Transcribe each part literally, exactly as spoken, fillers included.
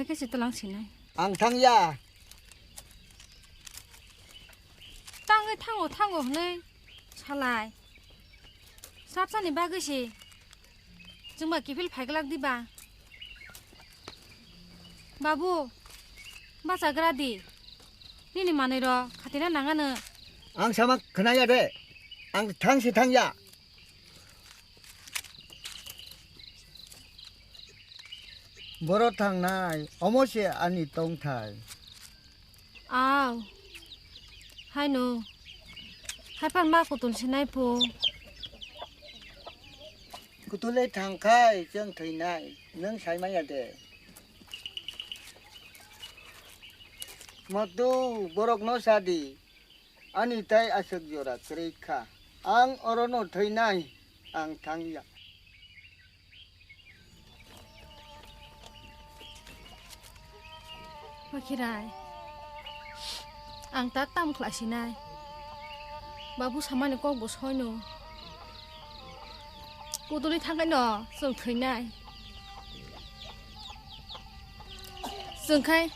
Khe se twlang sinai. Ang thangya. Tangwi thango, thango hwnwi salai. Sapsani bagwi se chwngba kiphil phaiglak diba? Babu, bachagra di. Nini manwirok khatina nangano. Ang sama khwnaya de. Ang thang se thangya. Boro thangnai, omo se ani tongthai. Aw, haino. Haiphano ma kutul sinai phu. Kutulwi thangkhai chwng thwinai, nwng sai manya de? Madu, borokno sadi. Ani tai aswk jora kwrwi kha. Ang orono thwinai, ang thangya. Bakhirai, ang ta tam khlai sinai. Babu samani kok bo soino. Kutulwi thangkhaino chwng thwinai. Chwng khai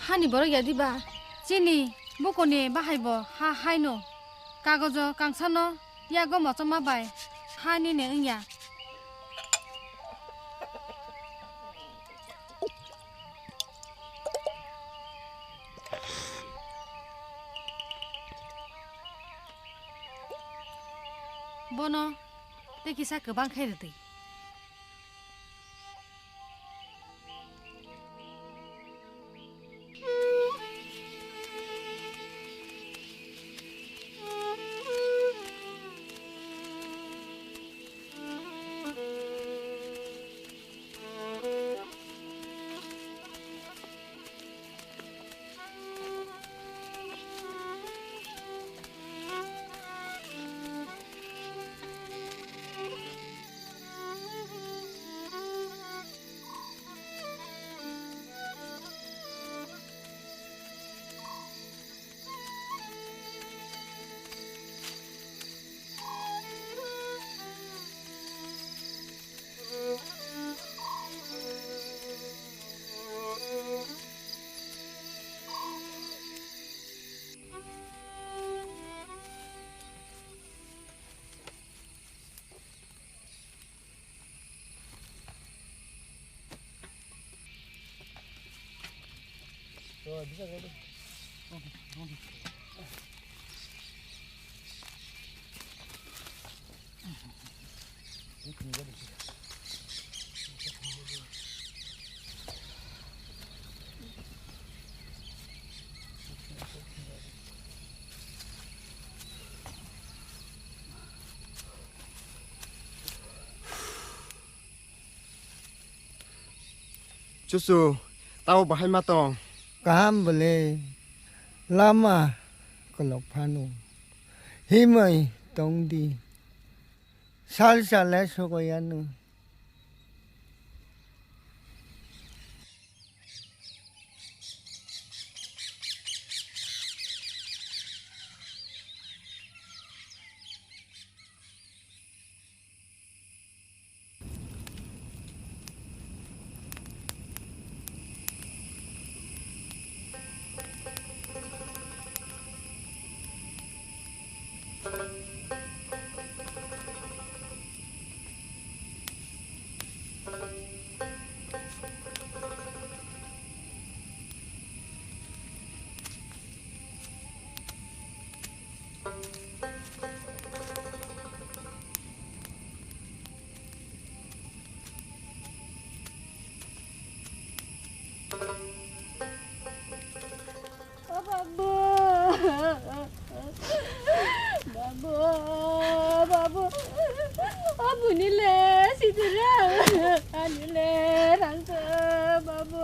hani borok ya diba? Chini bukoni bahai bo ha haino. Kagojo kangsano yago mochoma bai ha nini wngya. Bono tei kisa kwbang khe rwdi. Chuchu, tamo bahai ma tong? Kaham bole, lama kolok phano. Himai tong di. Sal sal le sogoyanu. O babu. Babu, babu. O bunile sidira. Anile rangsa, babu.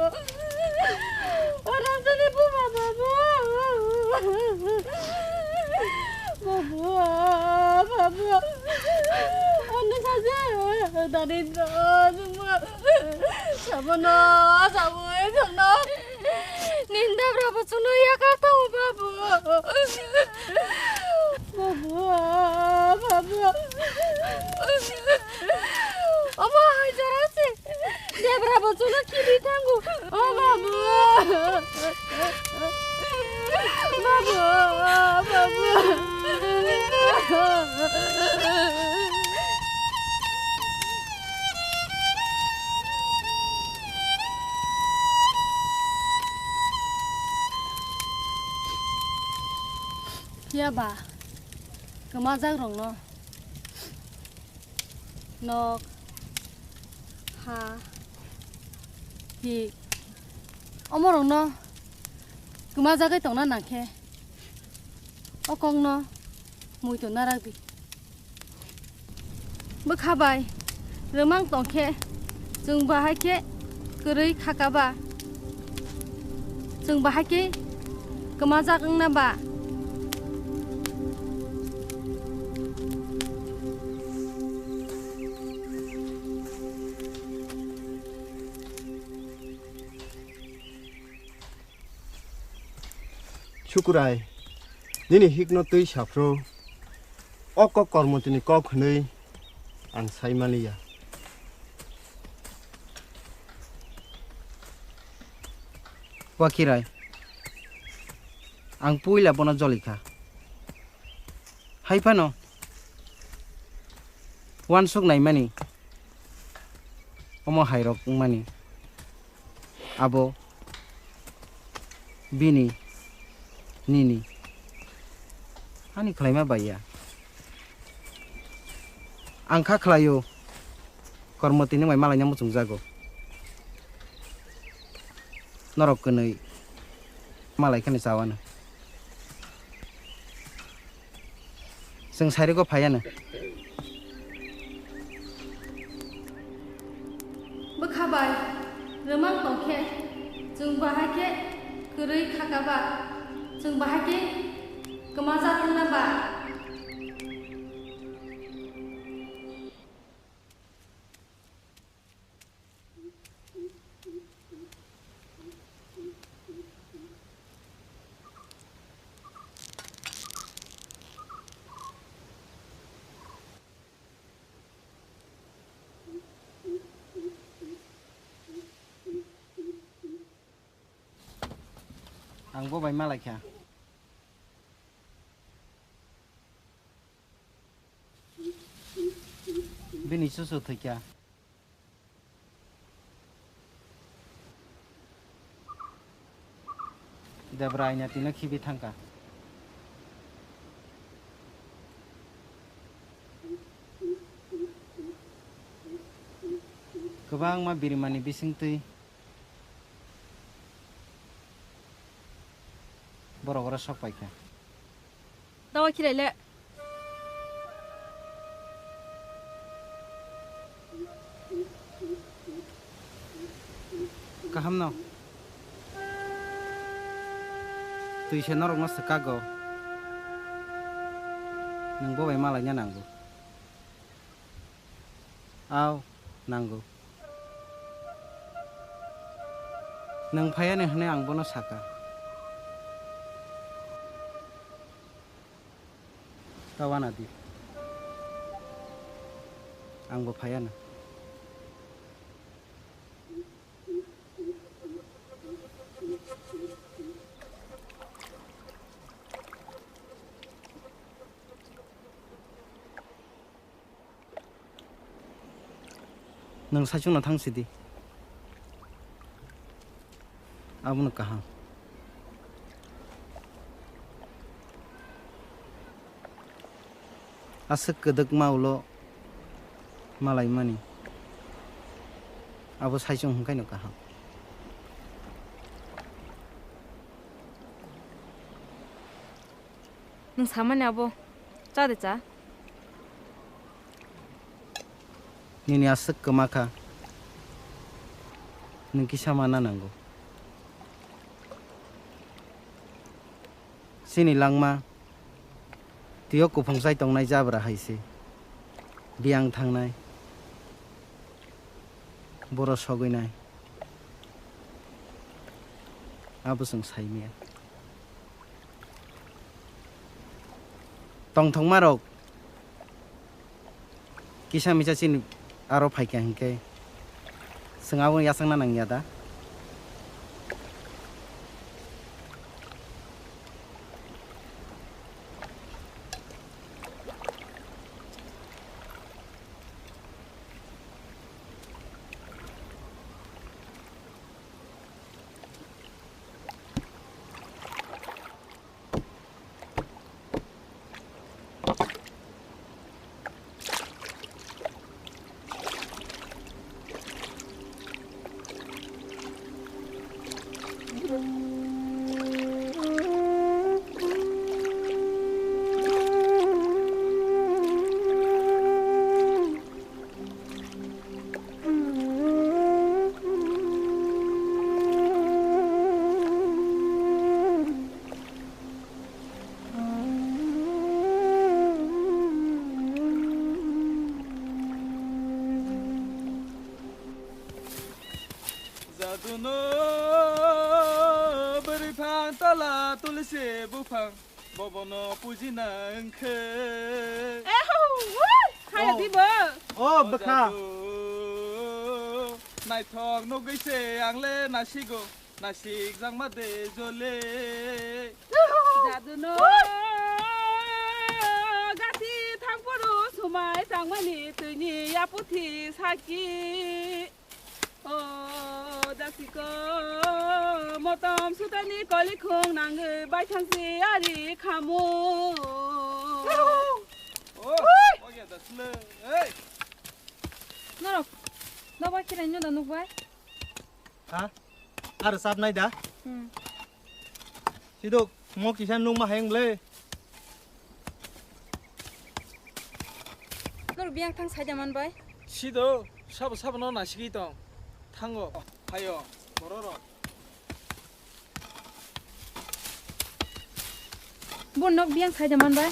O rangsa ni buma, babu. Babu, babu. Ano saja. Darindra, semua. Sabono, sabu, sono. Ninda berapa sono ya kata babu. Babu, babu. Omo hai jora se. Debra bochuna kiri thango. O babu. Phiya ba kwmajakrokno nok, ha, hi omorokno kwmajagwi tongna nang khe o kokno muitu narak di. Bwkha bai rwmang tong khe, chwng bahai khe kwrwi kha kha ba? Chwng bahai khe kwmajak wngna ba? Sukurai, nini hikno twi saphru, o kok Kormotini kok hwnwi ang sai maliya. Wakirai, ang puila bono jolikha. Hai phano uansuk naimani omo hairok wngmani abo bini, nini, ani khlaima bai ya. Ang kha khlaio, Kormotini bai malaina muchungjago. Norok kwnwi malai kheno chawano. Chwng sairwgo phaiano. Bwkha bai rwmang tong khe, chwng bahai khe kwrwi kha kha ba? Chwng bahai khe kwmajak wngna ba? Ang bo bai malai kha. Bini chuchu thwikha. Debra aina tino khibi thangkha. Kwbangma birimani bisingtwi borok oro sok paikha. Dawa khirai le. Kaham no. Twi se norok no swkak go. Nwng bo bai malaina nango. Au, nango. Nwng phaiya ni hwnwi ang bono saka. Ta wana di. Ang bo phaiya na. Nwng saichung no thang sidi. Abono kaham. Aswk kwdwkma ulo malaimani. Abo saichung hwnkhai no kaham. Nwng samani abo cha de cha. Nini aswk kwma kha. Nwng kisa mana nango. Chini langma twiyo kuphung chai tongnai jabra hai se. Biyang thangnai. Boro sogwi nai. Abo chwng sai maya. Tongthokmarok kisa misa chini aro phaikha hinkhe chwng abono yachakna nangya da? Jaduno bwrwi phang tala tulsi buphang bobono pujina wngkhe. Ehu, wui, khaya Oh. dibo. Oh, bwkha. Jadu, naithok nugwi se ang le nasigo, nasikjakma de jole. Jaduno gati thangphuru sumai tangmani twini yaputhi saki. O dasiko motom sutani kolikhung nangwi baithangsi ari khamu. Oh, oke, dasle. Hey. Norok, nobai khirai no da nukbai? Ha? Aro sap nai da? Hmm. Sidok, mo kisa nung ma hayang ble. Nor biang thang saida man bai. Sido, sabo sabo no nasigwi tong. Thango. Hayo, bororo. Bo nok biang saida man bai.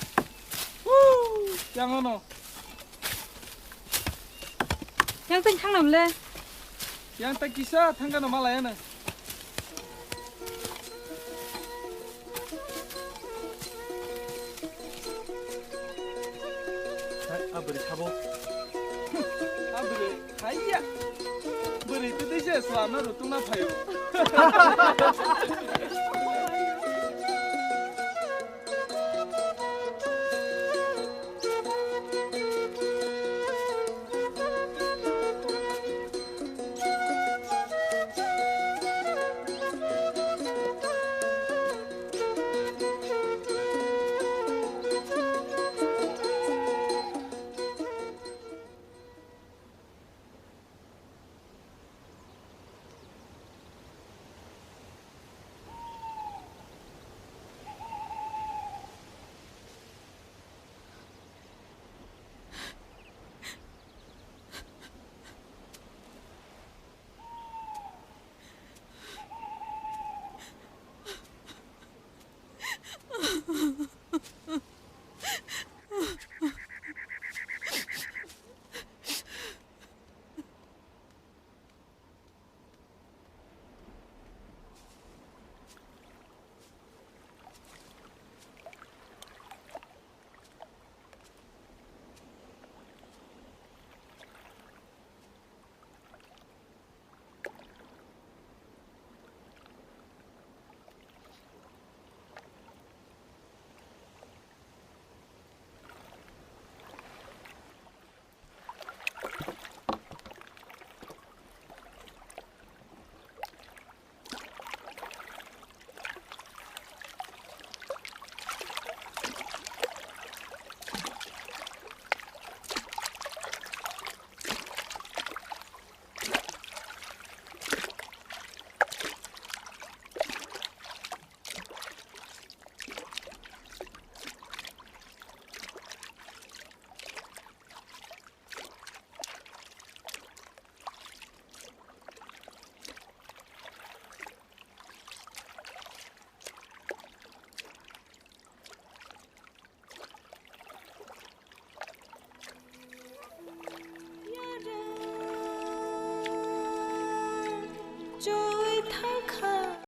Yang ono. Yang teng thang nam le. Yang ta kisa thangkano malaya na. Hai, a bwrwi sabo. A bwrwi, haiya. Bwrwi twi twi se swlana rutungna phaio.